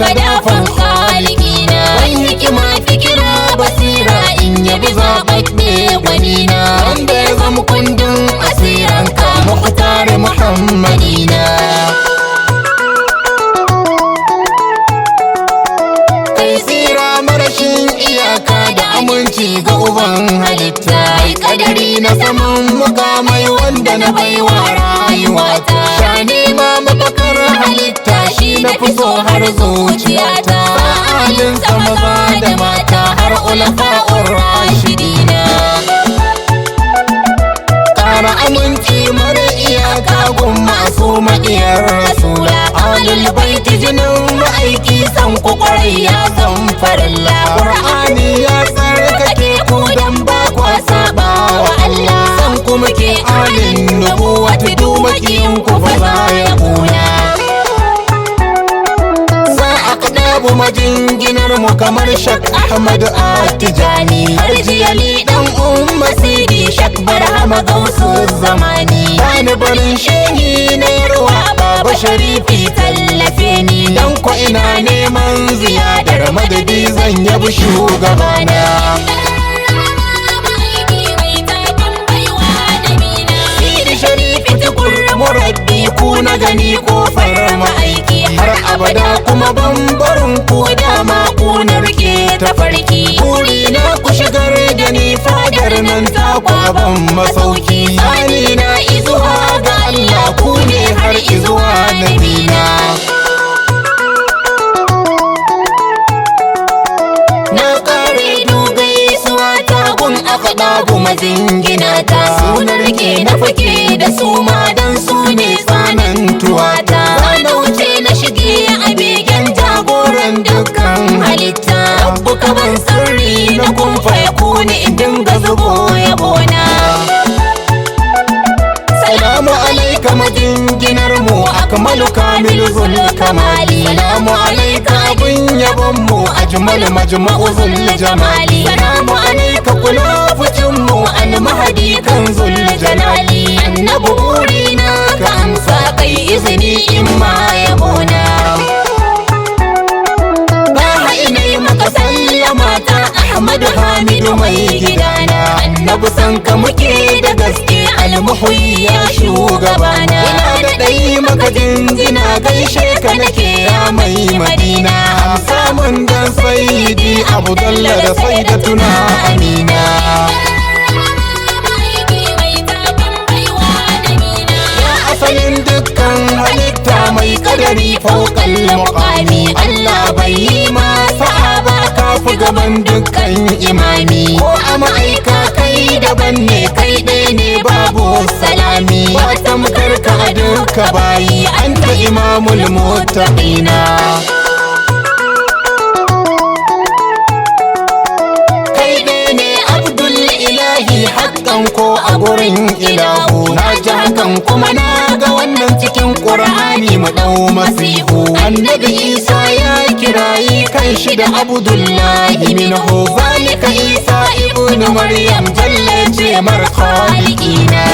ka dafan khalikina. Ban hikima, fikira, basira, in yabi zaɓaɓɓe gwanina, wanda ya zama kundin asiranka, Mukhtar Muhammadina. Kai tsira marashin iyaka da aminci ga uban halitta, ai kadari na saman mukamai wanda na baiwa rayuwata. Sha nema mafakar halitta, shi na fi so har zuciyata, sa'alinsa maza da mata har ulafa'ur rashidina. Ƙara aminci mara iyaka gun masu maƙiyar rasula, alul baiti jinin ma'aiki, san ku ƙwarai ya zan farilla. Qur'ani ya tsarkake ku dan ba kwa saba wa Allah, san ku muke alin nubuwati, du maƙiyin ku fa za ya kuna. Za a kaɗabu majinginar mu kamar Shak Ahmad Attijani, har jiyali dan Umma Sidi, Shak Barhama Gausu zamani. Bani barin shehi na yarwa, Baba Sharifi tallafe ni, dan ko ina neman ziyadar madadi, zan yabi shugabana. Sidi Sharifi tukur murabbi, ku na gani kofar ma'aiki, har abada kuma ban barin ku, dama ku na rike tafarki. Buri na ku shigar da ni fadar nan ta kwaban masauki, tsani na izuwa ga Allah ku ne har izuwa nabina. Na kare gaisuwa ta gun aka ɗagu mazingina ta, sunan rike na fake da su ma dan su ne tsanantuwata. Na wuce na shige a begen jagoran dukkan halitta, Rabbu ka ban sirri na kun kuni in dinga zubo yabona. Salamu alaika majinginar mu, akmalu kamilu zul kamali. Salamu alaika abin yabon mu, ajmalu majma'u zul jamali. Salamu alaika kulafucin mu, almahadi kan zul jalali. Annabi burina ka amsa kai izini in ma yabona. Baha inai maka sallama ta, Ahmadu Hamidu mai gidana. Annabi san ka muke da gaske, almuhyi ya shugabana. Ina da ɗai maka jinjina, gaishe ka nake ya mai Madina. Samun dan Sayyidi Abdullah da Sayyidatuna Amina. Ya asalin dukkan halitta mai kadari fauƙal muqami, Allah bai yi ma sa'a ba, kafi gaban dukkan imami. Ko a ma'aika kai daban ne, kai ɗaya ne babu salami. Ba tamkar ka a duka bayi, anta imamul muttaqina. Kai ɗaya ne Abdul Ilahi haƙƙan ko a gurin ilahu. Na ji hakan kuma na ga wannan cikin Ƙur'ani, mu ɗau masihu. Annabi Isa ya kirayi kan shi da Abdullahi minhu, zalika Isa ibnu Maryam, jalla ce mar khaliqina.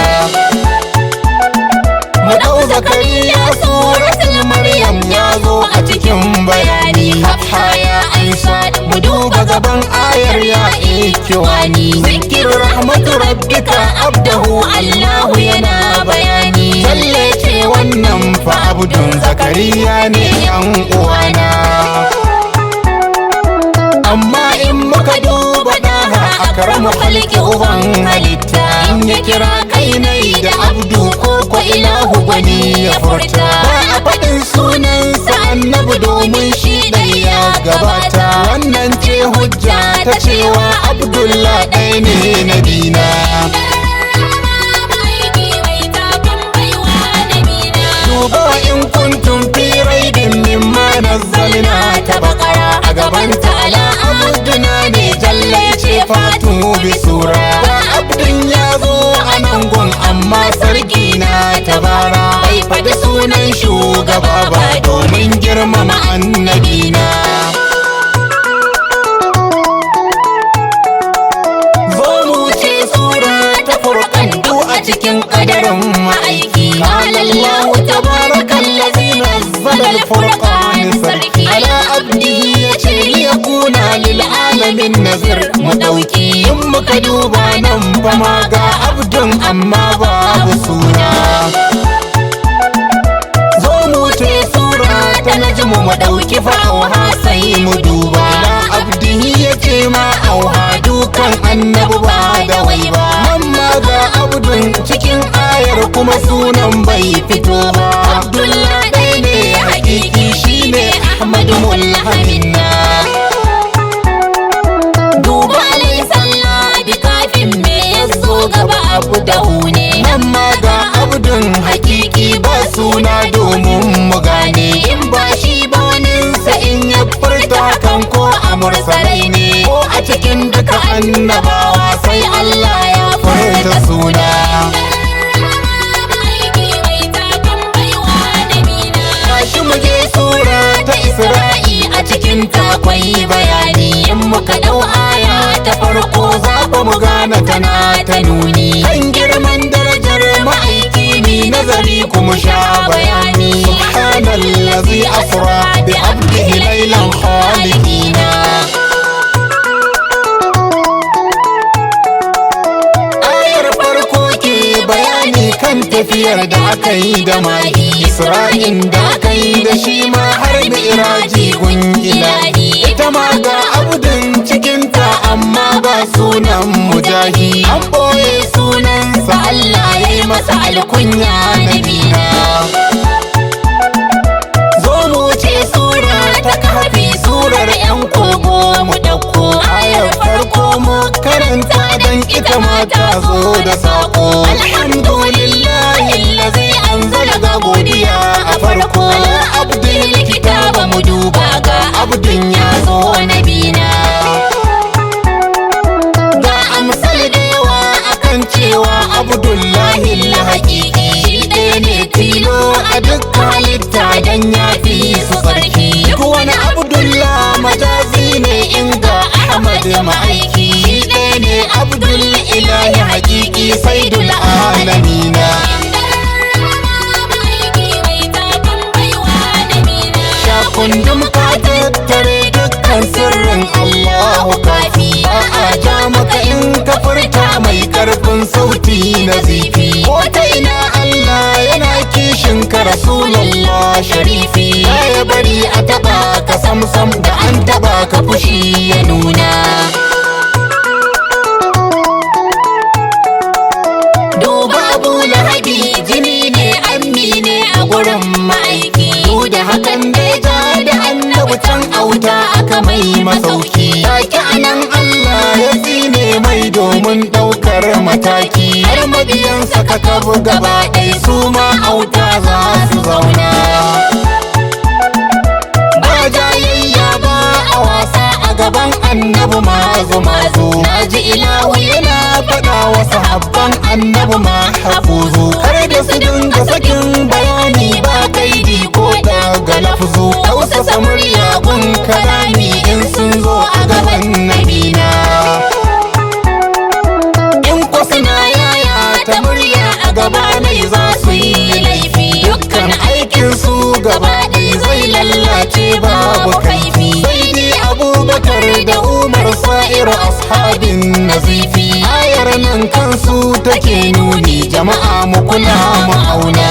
Mu ɗau Zakariya, suratul Maryam ya zo a cikin bayani. Haya Aisha, mu duba gaban ayar ya ikiwani. Zikir rahmatu rabbika abdahu, Allahu yana bayani. Jalle ce wannan fa abdun Zakariya ne yan uwana. Amma in muka duba daha akramu khalqi uban halitta, in ya kira kai nai da abdu ko ko ilahu gwani ya furta. Ba a faɗin sunansa annabi domin shi ɗai ya gabata. Wannan ce hujja ta cewa Abdullah ɗaya ne nabina. Duba in kuntum fi raibin mimma nazzalna ta bakara, a gaban ta'ala abduna ne, jalla ya ce fatu bi sura. Ga abdun ya zo a nan gun amma sarki na tabara bai faɗi sunan shugaba ba domin girmama annabina. Zo mu ce sura ta Furqan du a cikin kadarin ma'aiki. Qala Allahu tabarakallazi nazzala al-furqan sarki ala. duba nan fa ma ga abdun amma babu suna. Zo mu ce sura ta najmu mu ɗauki fa'auha sai mu duba. Na abdihi ya ce ma auha dukan annabi ba da wai ba. Nan ma ga abdun cikin ayar kuma sunan bai fito ba. Abdullah ɗaya ne hakiki shine Ahmadu Mulhaminna. Duba alai sallah bi kafin me yazo gaba abu da ne. Nan ma ga abdun hakiki ba suna domin mu gane. In ba shi ba waninsa in ya furta hakan ko a mursalai ne. Ko a cikin duka annabawa sai Allah ya furta suna. Aiki mai taken baiwa nabina. Tashi mu je sura ta Isra'i a cikin takwai bayani. In muka dau aya ta farko za fa mu gane tana ta nuni. Kan girman darajar ma'aiki ni nazari kuma sha bayani. Subhanallazi asra bi abdihi laylan khaliqina. Ayar farko ke bayani kan tafiyar da aka yi da mahi Isra'in da aka yi da shi ma har mi'raji gun ilahi. Ita ma ga abudin cikinta amma ba sunan mujahi. An ɓoye sunansa Allah ya yi masa alkunya nabina. Zo mu ce sura ta kafi surar 'yan kogo mu ɗauko ayar farko mu karanta don ita ma ta zo da saƙo. Alhamdulillahi allazi anzala ga godiya a farko. Ala abdul kitaba mu duba ga abdun ya zo nabina. Ga amsal da yawa akan cewa Abdullahi lahakiki shi ɗaya ne tilo a duk halitta dan ya fi su tsarki. Duk wani Abdullah majazi ne in ga Ahmad ma'aiki shi ɗaya ne Abdul ilahi hakiki saidul alamina. Aiki mai taken baiwa nabina. Shakundum ka tattare dukkan sirrin Allahu kafi. Ba a ja maka in ka furta mai karfin sauti na zifi. Ko ta ina Allah yana kishin ka Rasulallah sharifi. Ba ya bari a taba ka samsam da an taba ka fushi ya nuna. Duba Abu Lahabi jini ne ammi ne a gurin ma'aiki. Duk da hakan da ya ja da annabi can auta aka mai masauki. Take anan Allah ya tsine mai domin ɗaukar mataki. Har mabiyansa ka kabu gaba ɗaya su ma auta za su zauna. Ba jayayya ba a wasa a gaban annabi mazu mazu. Na ji ilahu yana faɗa wa sahabban annabi ma hafuzu. Kar da su dinga sakin bayani ba kaidi ko daga lafzu. Tausasa murya gun kalami in sun zo a gaban nabina. In ku suna yaya ta murya a gaba nai za su yi laifi. Dukkan aikin su gaba ɗaya zai lallace babu kaifi. Sai ni Abubakar da Umar sa'iru ashabin nazifi. Ayar nan kansu take nuni jama'a mu kula mu auna.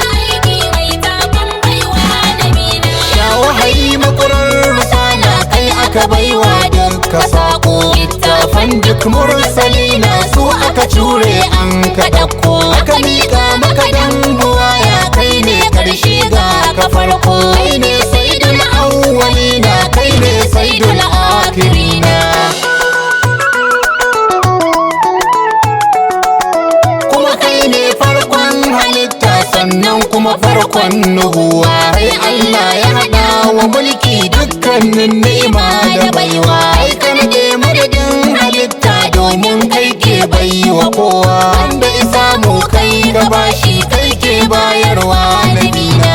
Aiki mai taken baiwa nabina. Ya wahayi makurar risala kai aka baiwa duka sako. Littafan duk mursalina su aka cure an ka ɗauko. Aka miƙa maka dan buwaya kai ne ƙarshe ga ka farko. Kai ne saidul awwalina kai ne saidul akhirina. Kuma kai ne farkon halitta sannan kuma farkon nubuwa. Kai Allah ya haɗa wa mulki dukkanin ni'ima da baiwa. Kai ka naɗe madadin halitta domin kai ke baiwa kowa. Wanda isa mu kai ka bashi kai ke bayarwa nabina.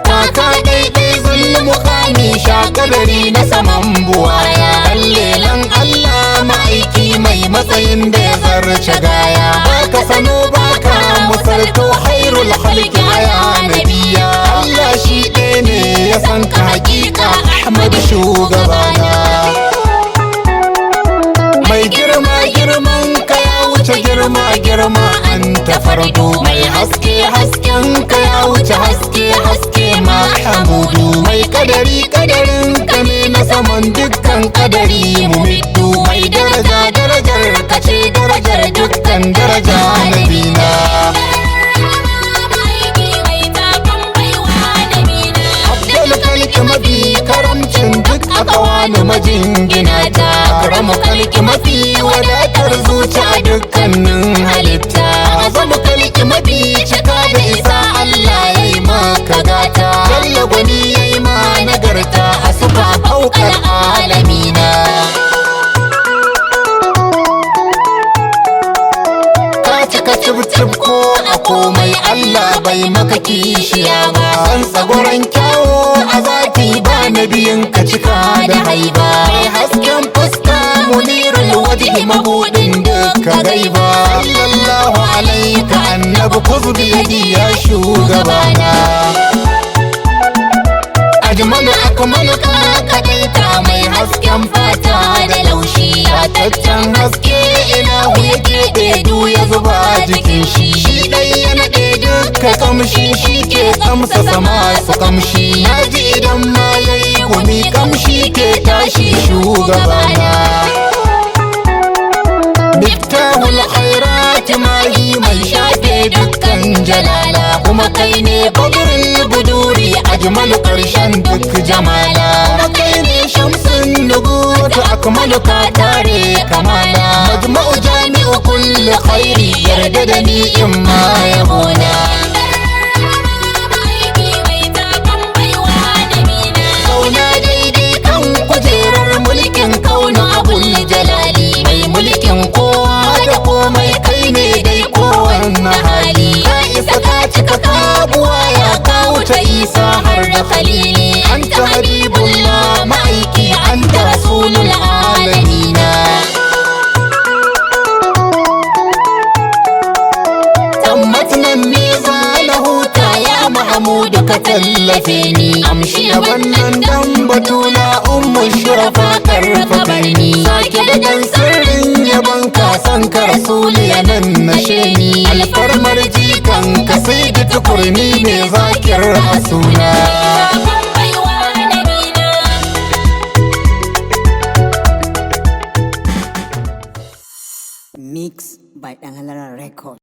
Kaka ɗaiɗai zulmu kami shakalari na saman buwaya. Lelan Allah ma'aiki mai matsayin da ya zarce gaya. Baka sano baka musalto khairul khalqi aya nabiya. Allah shi ɗaya ne ya san ka hakika Ahmad shugabana. ma girma an tafardu. Mai haske hasken ka ya wuce haske haske Mahamudu. Mai kadari kadarin ka ne na saman dukkan kadari mumiddu. Mai daraja darajar ka ce darajar dukkan daraja nabina. Abdul kalki mafi karamcin duk aka wani majingina ta. Karamu kalki mafi wadatar zuci a dukkanin halitta. Azamu kalki mafi cika da isa Allah ya yi maka gata. Jalla gwani ya yi ma nagarta a sufa faukar alamina. Ka cika cib ko a komai Allah bai maka kishiya ba. San tsagoran kyawo a zati ba na biyun ka cika da haiba. Mai hasken fuska munirul wajhi mabudin duka gaiba. Sallallahu alaika annabi kuzbi yadi ya shugabana. Ajmalu akmalu ka kadaita mai hasken fata da laushi. Tataccen haske ilahu ya keɓe du ya zuba jikin shi. Shi ɗai ya naɗe duka kamshi shi ke kamsa sama su kamshi. Na ji idan ma yayi gumi kamshi ke tashi shugabana. Miftahul khairati mahi mai shafe dukkan jalala. Kuma kai ne badrul buduri ajmalu karshen duk jamala. Kuma kai ne shamsun nubuwatu akmalu ka tare kamala. Majma'u jami'u kulli khairi yarda da ni in ma yabona. Zauna daidai kan kujerar mulkin kauna abul jalali. Mai mulkin kowa da komai kai ne dai kowanne hali. Ka isa ka cika kabuwa ya kawo ta isa har da khalili. Anta habibullah ma'aiki anta rasulul alamina. Tammat nan ne za na huta ya Mahamudu ka tallafe ni. Amshi yaban nan dan batula ummu shurafa karfafa ni. Sake da dan sirrin yaban ka san ka rasulu ya nan nashe ni. Alfarmar jikan ka sai da tukurni ne zakir rasula. Mix by Dangalara Record.